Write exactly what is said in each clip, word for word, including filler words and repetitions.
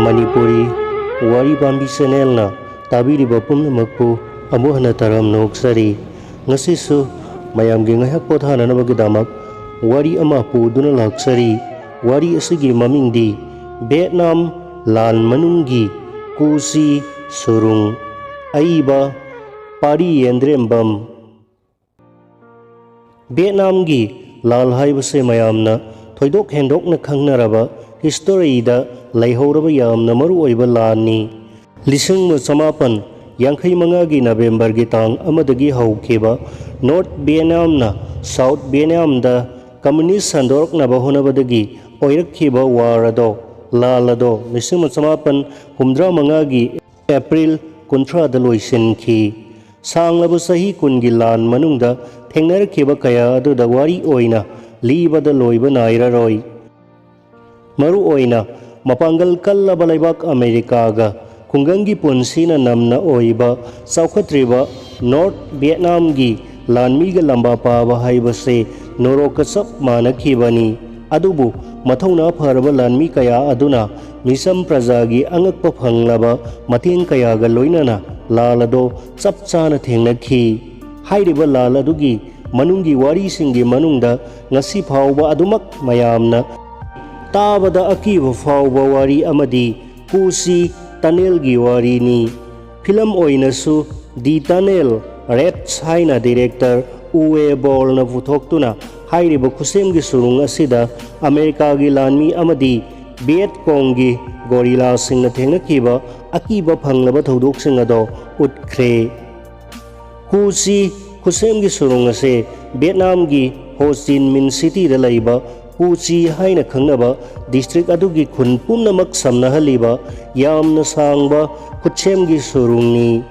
ꯃꯅꯤꯄꯨꯔꯤ ꯋꯥꯔꯤ ꯄꯥꯝꯕꯤ ꯆꯦꯅꯦꯜꯅ ꯇꯥꯕꯤꯔꯤꯕ ꯄꯨꯝꯅꯃꯛꯄꯨ ꯑꯃꯨꯛ ꯍꯟꯅ ꯇꯔꯥꯝꯅ ꯑꯣꯛꯆꯔꯤ꯫ ꯉꯁꯤꯁꯨ ꯃꯌꯥꯝꯒꯤ ꯉꯥꯏꯍꯥꯛ ꯄꯣꯊꯥꯅꯅꯕꯒꯤꯗꯃꯛ ꯋꯥꯔꯤ ꯑꯃ ꯄꯨꯗꯨꯅ ꯂꯥꯛꯆꯔꯤ꯫ ꯋꯥꯔꯤ ꯑꯁꯤꯒꯤ ꯃꯃꯤꯡꯗꯤ ꯚꯤꯌꯦꯠꯅꯥꯝ ꯂꯥꯟ ꯃꯅꯨꯡꯒꯤ ꯀꯨꯁꯤ ꯁꯨꯔꯨꯡ꯫ ꯑꯏꯕ ꯄꯥꯔꯤ ꯌꯦꯟꯗ꯭ꯔꯦꯝꯕꯝ꯫ ꯚꯤꯌꯦꯠꯅꯥꯝꯒꯤ ꯂꯥꯜ ꯍꯥꯏꯕꯁꯦ ꯃꯌꯥꯝꯅ ꯊꯣꯏꯗꯣꯛ ꯍꯦꯟꯗꯣꯛꯅ ꯈꯪꯅꯔꯕ, ꯍꯤꯁꯇꯣꯔꯤꯗ ꯂꯩꯍꯧꯔꯕ ꯌꯥꯝꯅ ꯃꯔꯨꯑꯣꯏꯕ ꯂꯥꯟꯅꯤ꯫ ꯂꯤꯁꯤꯡ ꯑꯃ ꯆꯃꯥꯄꯟ ꯌꯥꯡꯈꯩ ꯃꯉꯥꯒꯤ ꯅꯕꯦꯝꯕꯔꯒꯤ ꯇꯥꯡ ꯑꯃꯗꯒꯤ ꯍꯧꯈꯤꯕ ꯅꯣꯔꯠ ꯚꯤꯌꯦꯠꯅꯥꯝꯅ ꯁꯥꯎꯠ ꯚꯤꯌꯦꯠꯅꯥꯝꯗ ꯀꯝꯃꯨꯅꯤꯁ ꯁꯟꯗꯣꯔꯛꯅꯕ ꯍꯣꯠꯅꯕꯗꯒꯤ ꯑꯣꯏꯔꯛꯈꯤꯕ ꯋꯥꯔ ꯑꯗꯣ, ꯂꯥꯜ ꯑꯗꯣ ꯂꯤꯁꯤꯡ ꯑꯃ ꯆꯃꯥꯄꯟ ꯍꯨꯝꯗ꯭ꯔꯥ ꯃꯉꯥꯒꯤ ꯑꯦꯄ꯭ꯔꯤꯜ ꯀꯨꯟꯊ꯭ꯔꯥꯗ ꯂꯣꯏꯁꯤꯟꯈꯤ꯫ ꯁꯥꯡꯂꯕ ꯆꯍꯤ ꯀꯨꯟꯒꯤ ꯂꯥꯟ ꯃꯅꯨꯡꯗ ꯊꯦꯡꯅꯔꯛꯈꯤꯕ ꯀꯌꯥ ꯑꯗꯨꯗ ꯋꯥꯔꯤ ꯑꯣꯏꯅ ꯂꯤꯕꯗ ꯂꯣꯏꯕ ꯅꯥꯏꯔꯔꯣꯏ꯫ ꯃꯔꯨꯑꯣꯏꯅ ꯃꯄꯥꯡꯒꯜ ꯀꯜꯂꯕ ꯂꯩꯕꯥꯛ ꯑꯃꯦꯔꯤꯀꯥꯒ ꯈꯨꯡꯒꯪꯒꯤ ꯄꯨꯟꯁꯤꯅ ꯅꯝꯅ ꯑꯣꯏꯕ ꯆꯥꯎꯈꯠꯇ꯭ꯔꯤꯕ ꯅꯣꯔꯠ ꯚꯤꯌꯦꯠꯅꯥꯝꯒꯤ ꯂꯥꯟꯃꯤꯒ ꯂꯝꯕꯥ ꯄꯥꯕ ꯍꯥꯏꯕꯁꯦ ꯅꯣꯔꯣꯛꯀ ꯆꯞ ꯃꯥꯟꯅꯈꯤꯕꯅꯤ꯫ ꯑꯗꯨꯕꯨ ꯃꯊꯧꯅꯥ ꯐꯔꯕ ꯂꯥꯟꯃꯤ ꯀꯌꯥ ꯑꯗꯨꯅ ꯃꯤꯆꯝ ꯄ꯭ꯔꯖꯥꯒꯤ ꯑꯉꯛꯄ ꯐꯪꯂꯕ ꯃꯇꯦꯡ ꯀꯌꯥꯒ ꯂꯣꯏꯅꯅ ꯂꯥꯜ ꯑꯗꯣ ꯆꯞ ꯆꯥꯅ ꯊꯦꯡꯅꯈꯤ꯫ ꯍꯥꯏꯔꯤꯕ ꯂꯥꯜ ꯑꯗꯨꯒꯤ ꯃꯅꯨꯡꯒꯤ ꯋꯥꯔꯤꯁꯤꯡꯒꯤ ꯃꯅꯨꯡꯗ ꯉꯁꯤ ꯐꯥꯎꯕ ꯑꯗꯨꯃꯛ ꯃꯌꯥꯝꯅ ꯇꯥꯕꯗ ꯑꯀꯤꯕ ꯐꯥꯎꯕ ꯋꯥꯔꯤ ꯑꯃꯗꯤ ꯀꯨꯁꯤ ꯇꯅꯦꯜꯒꯤ ꯋꯥꯔꯤꯅꯤ꯫ ꯐꯤꯂꯝ ꯑꯣꯏꯅꯁꯨ ꯗꯤ ꯇꯅꯦꯜ ꯔꯦꯠꯁ ꯍꯥꯏꯅ ꯗꯤꯔꯦꯛꯇꯔ ꯎꯋꯦ ꯕꯣꯜꯅ ꯄꯨꯊꯣꯛꯇꯨꯅ ꯍꯥꯏꯔꯤꯕ ꯈꯨꯠꯁꯦꯝꯒꯤ ꯁꯨꯔꯨꯡ ꯑꯁꯤꯗ ꯑꯃꯦꯔꯤꯀꯥꯒꯤ ꯂꯥꯟꯃꯤ ꯑꯃꯗꯤ ꯚꯤꯌꯦꯠ ꯀꯣꯡꯒꯤ ꯒꯣꯔꯤꯂꯥꯁꯤꯡꯅ ꯊꯦꯡꯅꯈꯤꯕ ꯑꯀꯤꯕ ꯐꯪꯂꯕ ꯊꯧꯗꯣꯛꯁꯤꯡ ꯑꯗꯣ ꯎꯠꯈ꯭ꯔꯦ꯫ ꯀꯨꯆꯤ ꯈꯨꯠꯁꯦꯝꯒꯤ ꯁꯨꯔꯨꯡ ꯑꯁꯤ ꯚꯤꯌꯦꯠꯅꯥꯝꯒꯤ ꯍꯣ ꯆꯤ ꯃꯤꯟ ꯁꯤꯇꯤꯗ ꯂꯩꯕ ꯀꯨꯆꯤ ꯍꯥꯏꯅ ꯈꯪꯅꯕ ꯗꯤꯁꯇ꯭ꯔꯤꯛ ꯑꯗꯨꯒꯤ ꯈꯨꯟ ꯄꯨꯝꯅꯃꯛ ꯁꯝꯅꯍꯜꯂꯤꯕ ꯌꯥꯝꯅ ꯁꯥꯡꯕ ꯈꯨꯠꯁꯦꯝꯒꯤ ꯁꯨꯔꯨꯡꯅꯤ꯫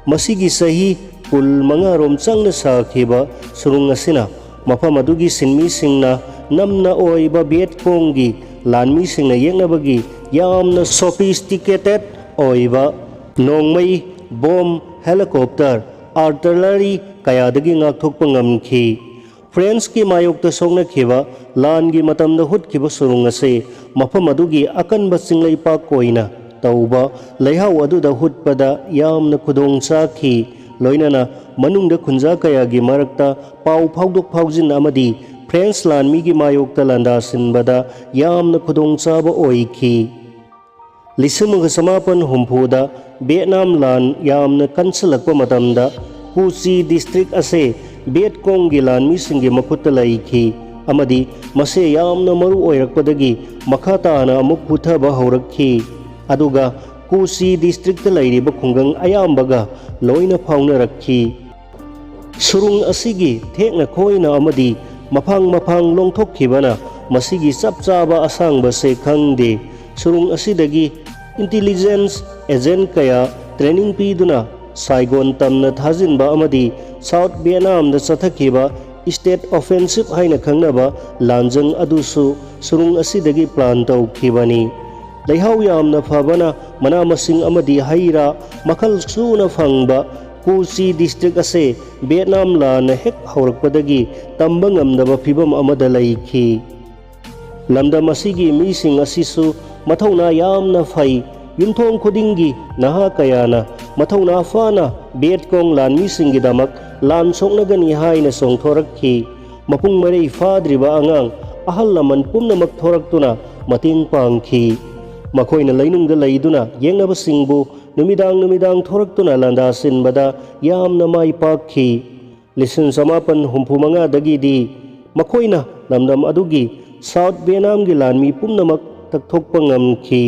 ꯃꯁꯤꯒꯤ ꯆꯍꯤ ꯀꯨꯟꯃꯉꯥ ꯔꯣꯝ ꯆꯪꯅ ꯁꯥꯈꯤꯕ ꯁꯨꯔꯨꯡ ꯑꯁꯤꯅ ꯃꯐꯝ ꯑꯗꯨꯒꯤ ꯁꯤꯟꯃꯤꯁꯤꯡꯅ ꯅꯝꯅ ꯑꯣꯏꯕ ꯚꯤꯌꯦꯠ ꯀꯣꯡꯒꯤ ꯂꯥꯟꯃꯤꯁꯤꯡꯅ ꯌꯦꯛꯅꯕꯒꯤ ꯌꯥꯝꯅ ꯁꯣꯐꯤꯁꯇꯤꯀꯦꯇꯦꯠ ꯑꯣꯏꯕ ꯅꯣꯡꯃꯩ, ꯕꯣꯝ, ꯍꯦꯂꯤꯀꯣꯞꯇꯔ, ꯑꯥꯔꯇꯤꯂꯔꯤ ꯀꯌꯥꯗꯒꯤ ꯉꯥꯛꯊꯣꯛꯄ ꯉꯝꯈꯤ꯫ ꯐ꯭ꯔꯦꯟꯁꯀꯤ ꯃꯥꯌꯣꯛꯇ ꯁꯣꯛꯅꯈꯤꯕ ꯂꯥꯟꯒꯤ ꯃꯇꯝꯗ ꯍꯨꯠꯈꯤꯕ ꯁꯨꯔꯨꯡ ꯑꯁꯤ ꯃꯐꯝ ꯑꯗꯨꯒꯤ ꯑꯀꯟꯕ ꯆꯤꯡꯂꯩꯄꯥꯛ ꯑꯣꯏꯅ ꯇꯧꯕ ꯂꯩꯍꯥꯎ ꯑꯗꯨꯗ ꯍꯨꯠꯄꯗ ꯌꯥꯝꯅ ꯈꯨꯗꯣꯡ ꯆꯥꯈꯤ꯫ ꯂꯣꯏꯅꯅ ꯃꯅꯨꯡꯗ ꯈꯨꯟꯖꯥ ꯀꯌꯥꯒꯤ ꯃꯔꯛꯇ ꯄꯥꯎ ꯐꯥꯎꯗꯣꯛ ꯐꯥꯎꯖꯤꯟ ꯑꯃꯗꯤ ꯐ꯭ꯔꯦꯟꯁ ꯂꯥꯟꯃꯤꯒꯤ ꯃꯥꯌꯣꯛꯇ ꯂꯥꯟꯗꯥꯁꯤꯟꯕꯗ ꯌꯥꯝꯅ ꯈꯨꯗꯣꯡꯆꯥꯕ ꯑꯣꯏꯈꯤ꯫ ꯂꯤꯁꯤꯡ ꯑꯃꯒ ꯆꯃꯥꯄꯟ ꯍꯨꯝꯐꯨꯗ ꯚꯤꯌꯦꯠꯅꯥꯝ ꯂꯥꯟ ꯌꯥꯝꯅ ꯀꯟꯁꯤꯜꯂꯛꯄ ꯃꯇꯝꯗ ꯀꯨꯆꯤ ꯗꯤꯁꯇ꯭ꯔꯤꯛ ꯑꯁꯦ ꯚꯤꯌꯦꯠꯀꯣꯡꯒꯤ ꯂꯥꯟꯃꯤꯁꯤꯡꯒꯤ ꯃꯈꯨꯠꯇ ꯂꯩꯈꯤ ꯑꯃꯗꯤ ꯃꯁꯦ ꯌꯥꯝꯅ ꯃꯔꯨ ꯑꯣꯏꯔꯛꯄꯗꯒꯤ ꯃꯈꯥ ꯇꯥꯅ ꯑꯃꯨꯛ ꯄꯨꯊꯕ ꯍꯧꯔꯛꯈꯤ꯫ ꯑꯗꯨꯒ ꯀꯨꯆꯤ ꯗꯤꯁꯇ꯭ꯔꯤꯛꯇ ꯂꯩꯔꯤꯕ ꯈꯨꯡꯒꯪ ꯑꯌꯥꯝꯕꯒ ꯂꯣꯏꯅ ꯐꯥꯎꯅꯔꯛꯈꯤ꯫ ꯁꯨꯔꯨꯡ ꯑꯁꯤꯒꯤ ꯊꯦꯛꯅ ꯈꯣꯏꯅ ꯑꯃꯗꯤ ꯃꯐꯥꯡ ꯃꯐꯥꯡ ꯂꯣꯡꯊꯣꯛꯈꯤꯕꯅ ꯃꯁꯤꯒꯤ ꯆꯞ ꯆꯥꯕ ꯑꯁꯥꯡꯕꯁꯦ ꯈꯪꯗꯦ꯫ ꯁꯨꯔꯨꯡ ꯑꯁꯤꯗꯒꯤ ꯏꯟꯇꯤꯂꯤꯖꯦꯟꯁ ꯑꯦꯖꯦꯟ ꯀꯌꯥ ꯇ꯭ꯔꯦꯅꯤꯡ ꯄꯤꯗꯨꯅ ꯁꯥꯏꯒꯣꯟ ꯇꯝꯅ ꯊꯥꯖꯤꯟꯕ ꯑꯃꯗꯤ ꯁꯥꯎꯠ ꯚꯤꯌꯦꯠꯅꯥꯝꯗ ꯆꯠꯊꯈꯤꯕ ꯏꯁꯇꯦꯠ ꯑꯣꯐꯦꯟꯁꯤꯞ ꯍꯥꯏꯅ ꯈꯪꯅꯕ ꯂꯥꯟꯖꯪ ꯑꯗꯨꯁꯨ ꯁꯨꯔꯨꯡ ꯑꯁꯤꯗꯒꯤ ꯄ꯭ꯂꯥꯟ ꯇꯧꯈꯤꯕꯅꯤ꯫ ꯂꯩꯍꯥꯎ ꯌꯥꯝꯅ ꯐꯕꯅ ꯃꯅꯥ ꯃꯁꯤꯡ ꯑꯃꯗꯤ ꯍꯩ ꯔꯥ ꯃꯈꯜ ꯁꯨꯅ ꯐꯪꯕ ꯀꯨꯆꯤ ꯗꯤꯁꯇ꯭ꯔꯤꯛ ꯑꯁꯦ ꯚꯤꯌꯦꯠꯅꯥꯝ ꯂꯥꯟꯅ ꯍꯦꯛ ꯍꯧꯔꯛꯄꯗꯒꯤ ꯇꯝꯕ ꯉꯝꯗꯕ ꯐꯤꯕꯝ ꯑꯃꯗ ꯂꯩꯈꯤ꯫ ꯂꯝꯗꯝ ꯑꯁꯤꯒꯤ ꯃꯤꯁꯤꯡ ꯑꯁꯤꯁꯨ ꯃꯊꯧꯅꯥ ꯌꯥꯝꯅ ꯐꯩ꯫ ꯌꯨꯝꯊꯣꯡ ꯈꯨꯗꯤꯡꯒꯤ ꯅꯍꯥ ꯀꯌꯥꯅ ꯃꯊꯧꯅꯥ ꯐꯅ ꯚꯤꯌꯦꯠꯀꯣꯡ ꯂꯥꯟꯃꯤꯁꯤꯡꯒꯤꯗꯃꯛ ꯂꯥꯟ ꯁꯣꯛꯅꯒꯅꯤ ꯍꯥꯏꯅ ꯆꯣꯡꯊꯣꯔꯛꯈꯤ꯫ ꯃꯄꯨꯡ ꯃꯔꯩ ꯐꯥꯗ꯭ꯔꯤꯕ ꯑꯉꯥꯡ, ꯑꯍꯜ ꯂꯃꯟ ꯄꯨꯝꯅꯃꯛ ꯊꯣꯔꯛꯇꯨꯅ ꯃꯇꯦꯡ ꯄꯥꯡꯈꯤ꯫ ꯃꯈꯣꯏꯅ ꯂꯩꯅꯨꯡꯗ ꯂꯩꯗꯨꯅ ꯌꯦꯡꯅꯕꯁꯤꯡꯕꯨ ꯅꯨꯃꯤꯗꯥꯡ ꯅꯨꯃꯤꯗꯥꯡ ꯊꯣꯔꯛꯇꯨꯅ ꯂꯥꯟꯗꯥ ꯁꯤꯟꯕꯗ ꯌꯥꯝꯅ ꯃꯥꯏ ꯄꯥꯛꯈꯤ꯫ ꯂꯤꯁꯤꯡ ꯆꯃꯥꯄꯟ ꯍꯨꯝꯐꯨ ꯃꯉꯥꯗꯒꯤꯗꯤ ꯃꯈꯣꯏꯅ ꯂꯝꯗꯝ ꯑꯗꯨꯒꯤ ꯁꯥꯎꯠ ꯚꯤꯌꯦꯠꯅꯥꯝꯒꯤ ꯂꯥꯟꯃꯤ ꯄꯨꯝꯅꯃꯛ ꯇꯛꯊꯣꯛꯄ ꯉꯝꯈꯤ꯫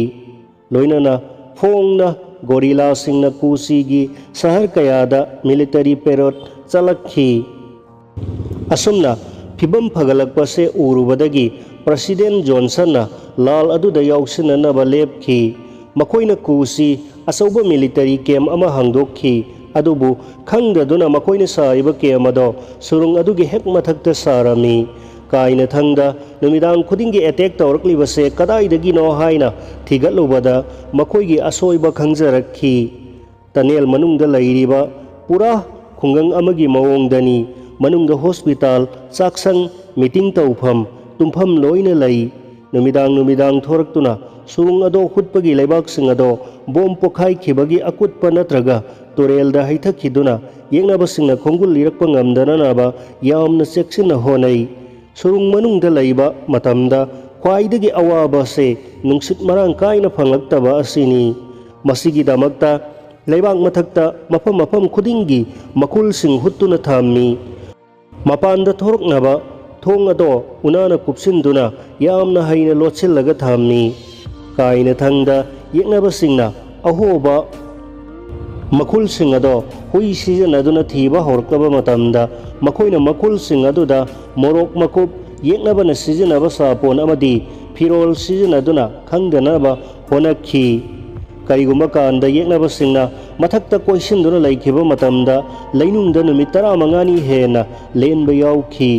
ꯂꯣꯏꯅꯅ ꯐꯣꯡꯅ ꯒꯣꯔꯤꯂꯥꯁꯤꯡꯅ ꯀꯨꯆꯤꯒꯤ ꯁꯍꯔ ꯀꯌꯥꯗ ꯃꯤꯂꯤꯇꯔꯤ ꯄꯦꯔꯣꯠ ꯆꯠꯂꯛꯈꯤ꯫ ꯑꯁꯨꯝꯅ ꯐꯤꯕꯝ ꯐꯒꯠꯂꯛꯄꯁꯦ ꯎꯔꯨꯕꯗꯒꯤ ꯄ꯭ꯔꯁꯤꯗꯦꯟ ꯖꯣꯟꯁꯟꯅ ꯂꯥꯜ ꯑꯗꯨꯗ ꯌꯥꯎꯁꯤꯟꯅꯅꯕ ꯂꯦꯞꯈꯤ꯫ ꯃꯈꯣꯏꯅ ꯀꯨꯆꯤ ꯑꯆꯧꯕ ꯃꯤꯂꯤꯇꯔꯤ ꯀꯦꯝ ꯑꯃ ꯍꯥꯡꯗꯣꯛꯈꯤ꯫ ꯑꯗꯨꯕꯨ ꯈꯪꯗꯗꯨꯅ ꯃꯈꯣꯏꯅ ꯁꯥꯔꯤꯕ ꯀꯦꯝ ꯑꯗꯣ ꯁꯨꯔꯨꯡ ꯑꯗꯨꯒꯤ ꯍꯦꯛ ꯃꯊꯛꯇ ꯁꯥꯔꯝꯃꯤ꯫ ꯀꯥꯏꯅꯊꯪꯗ ꯅꯨꯃꯤꯗꯥꯡ ꯈꯨꯗꯤꯡꯒꯤ ꯑꯦꯇꯦꯛ ꯇꯧꯔꯛꯂꯤꯕꯁꯦ ꯀꯗꯥꯏꯗꯒꯤꯅꯣ ꯍꯥꯏꯅ ꯊꯤꯒꯠꯂꯨꯕꯗ ꯃꯈꯣꯏꯒꯤ ꯑꯁꯣꯏꯕ ꯈꯪꯖꯔꯛꯈꯤ꯫ ꯇꯅꯦꯜ ꯃꯅꯨꯡꯗ ꯂꯩꯔꯤꯕ ꯄꯨꯔꯥ ꯈꯨꯡꯒꯪ ꯑꯃꯒꯤ ꯃꯑꯣꯡꯗꯅꯤ꯫ ꯃꯅꯨꯡꯗ ꯍꯣꯁꯄꯤꯇꯥꯜ, ꯆꯥꯛꯁꯪ, ꯃꯤꯇꯤꯡ ꯇꯧꯐꯝ, ꯇꯨꯝꯐꯝ ꯂꯣꯏꯅ ꯂꯩ꯫ ꯅꯨꯃꯤꯗꯥꯡ ꯅꯨꯃꯤꯗꯥꯡ ꯊꯣꯔꯛꯇꯨꯅ ꯁꯨꯔꯨꯡ ꯑꯗꯣ ꯍꯨꯠꯄꯒꯤ ꯂꯩꯕꯥꯛꯁꯤꯡ ꯑꯗꯣ ꯕꯣꯝ ꯄꯣꯈꯥꯏꯈꯤꯕꯒꯤ ꯑꯀꯨꯠꯄ ꯅꯠꯇ꯭ꯔꯒ ꯇꯨꯔꯦꯜꯗ ꯍꯩꯊꯈꯤꯗꯨꯅ ꯌꯦꯛꯅꯕꯁꯤꯡꯅ ꯈꯣꯡꯒꯨꯜ ꯂꯤꯔꯛꯄ ꯉꯝꯗꯅꯅꯕ ꯌꯥꯝꯅ ꯆꯦꯛꯁꯤꯟꯅ ꯍꯣꯠꯅꯩ꯫ ꯁꯨꯔꯨꯡ ꯃꯅꯨꯡꯗ ꯂꯩꯕ ꯃꯇꯝꯗ ꯈ꯭ꯋꯥꯏꯗꯒꯤ ꯑꯋꯥꯕ ꯑꯁꯤ ꯅꯨꯡꯁꯤꯠ ꯃꯔꯥꯡ ꯀꯥꯏꯅ ꯐꯪꯂꯛꯇꯕ ꯑꯁꯤꯅꯤ꯫ ꯃꯁꯤꯒꯤꯗꯃꯛꯇ ꯂꯩꯕꯥꯛ ꯃꯊꯛꯇ ꯃꯐꯝ ꯃꯐꯝ ꯈꯨꯗꯤꯡꯒꯤ ꯃꯈꯨꯜꯁꯤꯡ ꯍꯨꯠꯇꯨꯅ ꯊꯝꯃꯤ꯫ ꯃꯄꯥꯟꯗ ꯊꯣꯔꯛꯅꯕ ꯊꯣꯡ ꯑꯗꯣ ꯎꯅꯥꯅ ꯀꯨꯞꯁꯤꯟꯗꯨꯅ ꯌꯥꯝꯅ ꯍꯩꯅ ꯂꯣꯠꯁꯤꯜꯂꯒ ꯊꯝꯃꯤ꯫ ꯀꯥꯏꯅ ꯊꯪꯗ ꯌꯦꯛꯅꯕꯁꯤꯡꯅ ꯑꯍꯣꯕ ꯃꯈꯨꯜꯁꯤꯡ ꯑꯗꯣ ꯍꯨꯏ ꯁꯤꯖꯤꯟꯅꯗꯨꯅ ꯊꯤꯕ ꯍꯧꯔꯛꯂꯕ ꯃꯇꯝꯗ, ꯃꯈꯣꯏꯅ ꯃꯈꯨꯜꯁꯤꯡ ꯑꯗꯨꯗ ꯃꯣꯔꯣꯛ ꯃꯀꯨꯞ, ꯌꯦꯛꯅꯕꯅ ꯁꯤꯖꯤꯟꯅꯕ ꯁꯥꯄꯣꯟ ꯑꯃꯗꯤ ꯐꯤꯔꯣꯜ ꯁꯤꯖꯤꯟꯅꯗꯨꯅ ꯈꯪꯗꯅꯕ ꯍꯣꯠꯅꯈꯤ꯫ ꯀꯔꯤꯒꯨꯝꯕ ꯀꯥꯟꯗ ꯌꯦꯛꯅꯕꯁꯤꯡꯅ ꯃꯊꯛꯇ ꯀꯣꯏꯁꯤꯟꯗꯨꯅ ꯂꯩꯈꯤꯕ ꯃꯇꯝꯗ, ꯂꯩꯅꯨꯡꯗ ꯅꯨꯃꯤꯠ ꯇꯔꯥꯃꯉꯥꯅꯤ ꯍꯦꯟꯅ ꯂꯦꯟꯕ ꯌꯥꯎꯈꯤ꯫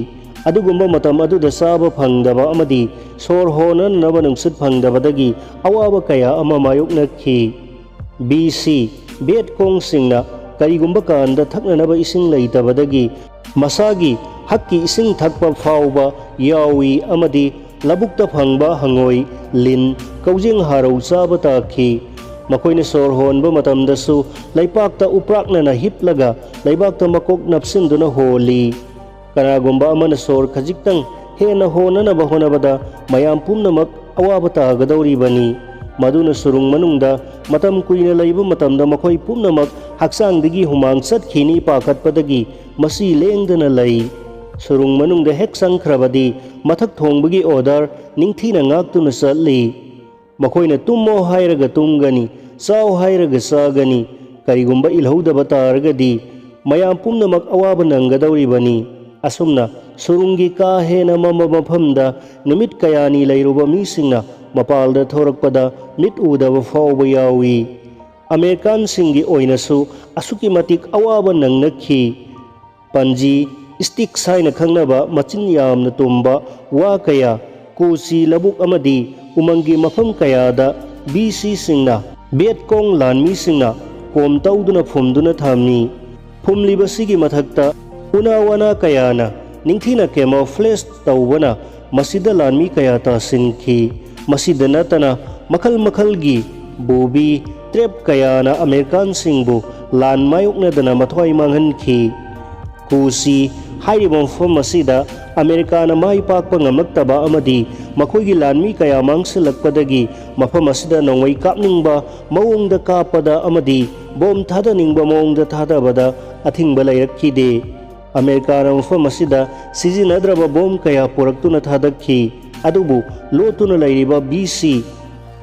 ꯑꯗꯨꯒꯨꯝꯕ ꯃꯇꯝ ꯑꯗꯨꯗ ꯆꯥꯕ ꯐꯪꯗꯕ ꯑꯃꯗꯤ ꯁꯣꯔ ꯍꯣꯟꯅꯅꯕ ꯅꯨꯡꯁꯤꯠ ꯐꯪꯗꯕꯗꯒꯤ ꯑꯋꯥꯕ ꯀꯌꯥ ꯑꯃ ꯃꯥꯌꯣꯛꯅꯈꯤ꯫ ꯕꯤ ꯁꯤ ꯚꯤꯌꯦꯠ ꯀꯣꯡꯁꯤꯡꯅ ꯀꯔꯤꯒꯨꯝꯕ ꯀꯥꯟꯗ ꯊꯛꯅꯅꯕ ꯏꯁꯤꯡ ꯂꯩꯇꯕꯗꯒꯤ ꯃꯁꯥꯒꯤ ꯍꯛꯀꯤ ꯏꯁꯤꯡ ꯊꯛꯄ ꯐꯥꯎꯕ ꯌꯥꯎꯏ ꯑꯃꯗꯤ ꯂꯧꯕꯨꯛꯇ ꯐꯪꯕ ꯍꯉꯣꯏ, ꯂꯤꯟ, ꯀꯧꯖꯦꯡ ꯍꯥꯔꯧ ꯆꯥꯕ ꯇꯥꯈꯤ꯫ ꯃꯈꯣꯏꯅ ꯁꯣꯔ ꯍꯣꯟꯕ ꯃꯇꯝꯗꯁꯨ ꯂꯩꯄꯥꯛꯇ ꯎꯄ꯭ꯔꯥꯛꯅꯅ ꯍꯤꯞꯂꯒ ꯂꯩꯕꯥꯛꯇ ꯃꯀꯣꯛ ꯅꯞꯁꯤꯟꯗꯨꯅ ꯍꯣꯜꯂꯤ꯫ ꯀꯅꯥꯒꯨꯝꯕ ꯑꯃꯅ ꯁꯣꯔ ꯈꯖꯤꯛꯇꯪ ꯍꯦꯟꯅ ꯍꯣꯟꯅꯅꯕ ꯍꯣꯠꯅꯕꯗ ꯃꯌꯥꯝ ꯄꯨꯝꯅꯃꯛ ꯑꯋꯥꯕ ꯇꯥꯒꯗꯧꯔꯤꯕꯅꯤ꯫ ꯃꯗꯨꯅ ꯁꯨꯔꯨꯡ ꯃꯅꯨꯡꯗ ꯃꯇꯝ ꯀꯨꯏꯅ ꯂꯩꯕ ꯃꯇꯝꯗ ꯃꯈꯣꯏ ꯄꯨꯝꯅꯃꯛ ꯍꯛꯆꯥꯡꯗꯒꯤ ꯍꯨꯃꯥꯡ ꯆꯠꯈꯤꯅꯤ ꯄꯥꯈꯠꯄꯗꯒꯤ ꯃꯁꯤ ꯂꯦꯡꯗꯅ ꯂꯩ꯫ ꯁꯨꯔꯨꯡ ꯃꯅꯨꯡꯗ ꯍꯦꯛ ꯆꯪꯈ꯭ꯔꯕꯗꯤ ꯃꯊꯛ ꯊꯣꯡꯕꯒꯤ ꯑꯣꯔꯗꯔ ꯅꯤꯡꯊꯤꯅ ꯉꯥꯛꯇꯨꯅ ꯆꯠꯂꯤ꯫ ꯃꯈꯣꯏꯅ ꯇꯨꯝꯃꯣ ꯍꯥꯏꯔꯒ ꯇꯨꯝꯒꯅꯤ, ꯆꯥꯎ ꯍꯥꯏꯔꯒ ꯆꯥꯒꯅꯤ꯫ ꯀꯔꯤꯒꯨꯝꯕ ꯏꯜꯍꯧꯗꯕ ꯇꯥꯔꯒꯗꯤ ꯃꯌꯥꯝ ꯄꯨꯝꯅꯃꯛ ꯑꯋꯥꯕ ꯅꯪꯒꯗꯧꯔꯤꯕꯅꯤ꯫ ꯑꯁꯨꯝꯅ ꯁꯨꯔꯨꯡꯒꯤ ꯀꯥ ꯍꯦꯟꯅ ꯃꯝꯕ ꯃꯐꯝꯗ ꯅꯨꯃꯤꯠ ꯀꯌꯥꯅꯤ ꯂꯩꯔꯨꯕ ꯃꯤꯁꯤꯡꯅ ꯃꯄꯥꯜꯗ ꯊꯣꯔꯛꯄꯗ ꯃꯤꯠ ꯎꯗꯕ ꯐꯥꯎꯕ ꯌꯥꯎꯏ꯫ ꯑꯃꯦꯔꯤꯀꯥꯟꯁꯤꯡꯒꯤ ꯑꯣꯏꯅꯁꯨ ꯑꯁꯨꯛꯀꯤ ꯃꯇꯤꯛ ꯑꯋꯥꯕ ꯅꯪꯅꯈꯤ꯫ ꯄꯟꯖꯤ, ꯁ꯭ꯇꯤꯛꯁ ꯍꯥꯏꯅ ꯈꯪꯅꯕ ꯃꯆꯤꯟ ꯌꯥꯝꯅ ꯇꯨꯝꯕ ꯋꯥ ꯀꯌꯥ, ꯀꯣꯆꯤ ꯂꯧꯕꯨꯛ ꯑꯃꯗꯤ ꯎꯃꯪꯒꯤ ꯃꯐꯝ ꯀꯌꯥꯗ ꯕꯤ ꯁꯤꯁꯤꯡꯅ, ꯚꯤꯌꯦꯠ ꯀꯣꯡ ꯂꯥꯟꯃꯤꯁꯤꯡꯅ ꯀꯣꯝ ꯇꯧꯗꯨꯅ ꯐꯨꯝꯗꯨꯅ ꯊꯝꯃꯤ꯫ ꯐꯨꯝꯂꯤꯕꯁꯤꯒꯤ ꯃꯊꯛꯇ ꯎꯅꯥ ꯋꯥꯅꯥ ꯀꯌꯥꯅ ꯅꯤꯡꯊꯤꯅ camouflage ꯇꯧꯕꯅ ꯃꯁꯤꯗ ꯂꯥꯟꯃꯤ ꯀꯌꯥ ꯇꯥꯁꯤꯟꯈꯤ꯫ ꯃꯁꯤꯗ ꯅꯠꯇꯅ ꯃꯈꯜ ꯃꯈꯜꯒꯤ booby trap ꯀꯌꯥꯅ ꯑꯃꯦꯔꯤꯀꯥꯟꯁꯤꯡꯕꯨ ꯂꯥꯟ ꯃꯥꯌꯣꯛꯅꯗꯅ ꯃꯊ꯭ꯋꯥꯏ ꯃꯥꯡꯍꯟꯈꯤ꯫ ꯀꯨꯁꯤ ꯍꯥꯏꯔꯤꯕ ꯃꯐꯝ ꯑꯁꯤꯗ ꯑꯃꯦꯔꯤꯀꯥꯅ ꯃꯥꯏ ꯄꯥꯛꯄ ꯉꯝꯂꯛꯇꯕ ꯑꯃꯗꯤ ꯃꯈꯣꯏꯒꯤ ꯂꯥꯟꯃꯤ ꯀꯌꯥ ꯃꯥꯡꯁꯤꯜꯂꯛꯄꯗꯒꯤ ꯃꯐꯝ ꯑꯁꯤꯗ ꯅꯣꯡꯃꯩ ꯀꯥꯞꯅꯤꯡꯕ ꯃꯑꯣꯡꯗ ꯀꯥꯞꯄꯗ ꯑꯃꯗꯤ ꯕꯣꯝ ꯊꯥꯗꯅꯤꯡꯕ ꯃꯑꯣꯡꯗ ꯊꯥꯗꯕꯗ ꯑꯊꯤꯡꯕ ꯂꯩꯔꯛꯈꯤꯗꯦ꯫ ꯑꯃꯦꯔꯤꯀꯥꯅ ꯃꯐꯝ ꯑꯁꯤꯗ ꯁꯤꯖꯤꯟꯅꯗ꯭ꯔꯕ ꯕꯣꯝ ꯀꯌꯥ ꯄꯨꯔꯛꯇꯨꯅ ꯊꯥꯗꯈꯤ꯫ ꯑꯗꯨꯕꯨ ꯂꯣꯠꯇꯨꯅ ꯂꯩꯔꯤꯕ ꯕꯤ ꯁꯤ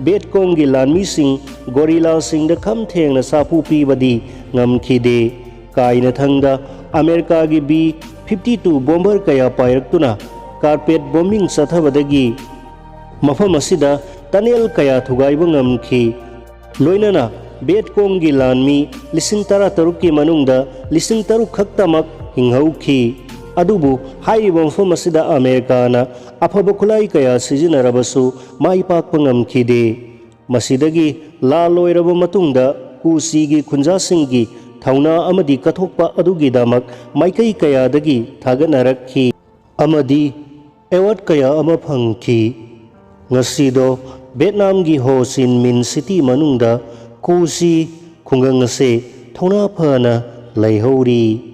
ꯕꯦꯠꯀꯣꯡꯒꯤ ꯂꯥꯟꯃꯤꯁꯤꯡ ꯒꯣꯔꯤꯂꯥꯁꯤꯡꯗ ꯈꯝ ꯊꯦꯡꯅ ꯁꯥꯐꯨ ꯄꯤꯕꯗꯤ ꯉꯝꯈꯤꯗꯦ꯫ ꯀꯥꯏꯅꯊꯪꯗ ꯑꯃꯦꯔꯤꯀꯥꯒꯤ ꯕꯤ ꯐꯤꯐꯇꯤ ꯇꯨ ꯕꯣꯝꯕꯔ ꯀꯌꯥ ꯄꯥꯏꯔꯛꯇꯨꯅ carpet bombing ꯆꯠꯊꯕꯗꯒꯤ ꯃꯐꯝ ꯑꯁꯤꯗ tunnel ꯀꯌꯥ ꯊꯨꯒꯥꯏꯕ ꯉꯝꯈꯤ꯫ ꯂꯣꯏꯅꯅ ꯕꯦꯠꯀꯣꯡꯒꯤ ꯂꯥꯟꯃꯤ ꯂꯤꯁꯤꯡ ꯇꯔꯥꯇꯔꯨꯛꯀꯤ ꯃꯅꯨꯡꯗ ꯂꯤꯁꯤꯡ ꯇꯔꯨꯛ ꯈꯛꯇꯃꯛ ꯍꯤꯡꯍꯧꯈꯤ꯫ ꯑꯗꯨꯕꯨ ꯍꯥꯏꯔꯤꯕ ꯃꯐꯝ ꯑꯁꯤꯗ ꯑꯃꯦꯔꯤꯀꯥꯅ ꯑꯐꯕ ꯈꯨꯠꯂꯥꯏ ꯀꯌꯥ ꯁꯤꯖꯤꯟꯅꯔꯕꯁꯨ ꯃꯥꯏ ꯄꯥꯛꯄ ꯉꯝꯈꯤꯗꯦ꯫ ꯃꯁꯤꯗꯒꯤ ꯂꯥꯜ ꯂꯣꯏꯔꯕ ꯃꯇꯨꯡꯗ ꯀꯨꯁꯤꯒꯤ ꯈꯨꯟꯖꯥꯁꯤꯡꯒꯤ ꯊꯧꯅꯥ ꯑꯃꯗꯤ ꯀꯠꯊꯣꯛꯄ ꯑꯗꯨꯒꯤꯗꯃꯛ ꯃꯥꯏꯀꯩ ꯀꯌꯥꯗꯒꯤ ꯊꯥꯒꯠꯅꯔꯛꯈꯤ ꯑꯃꯗꯤ award ꯀꯌꯥ ꯑꯃ ꯐꯪꯈꯤ꯫ ꯉꯁꯤꯗꯣ ꯚꯦꯠꯅꯥꯝꯒꯤ ꯍꯣ ꯆꯤ ꯃꯤꯟ ꯁꯤꯇꯤ ꯃꯅꯨꯡꯗ ꯀꯨꯁꯤ ꯈꯨꯡꯒꯪ ꯑꯁꯦ ꯊꯧꯅꯥ ꯐꯅ ꯂꯩꯍꯧꯔꯤ꯫